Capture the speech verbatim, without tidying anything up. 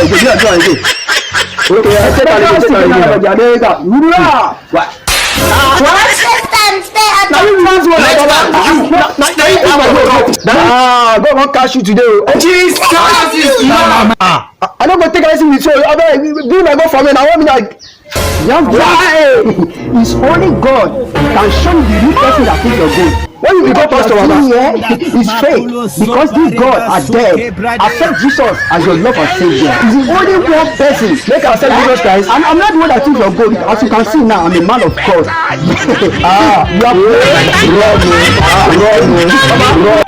am again. Make I do am again. Okay, I take am again. Take am again. What? What? Next time, stay out of trouble. Next time, you. Na, na, na you be my God. Ah, God wan catch you today o. Jesus is Lord. I, I no go take anything with you. Abeg, be my God for me. Na one minute. Why? It's only God can show you the real person that fits your goal. When you become pastor, Baba, here is faith because this God are dead. Accept Jesus as your Lord and Savior. He's the only one person. Make I accept Jesus Christ. And I'm not the one that took your goal. As you can see now, I'm a man of God. Ah, you are praying. Run, oh. Ah, run, oh. Run.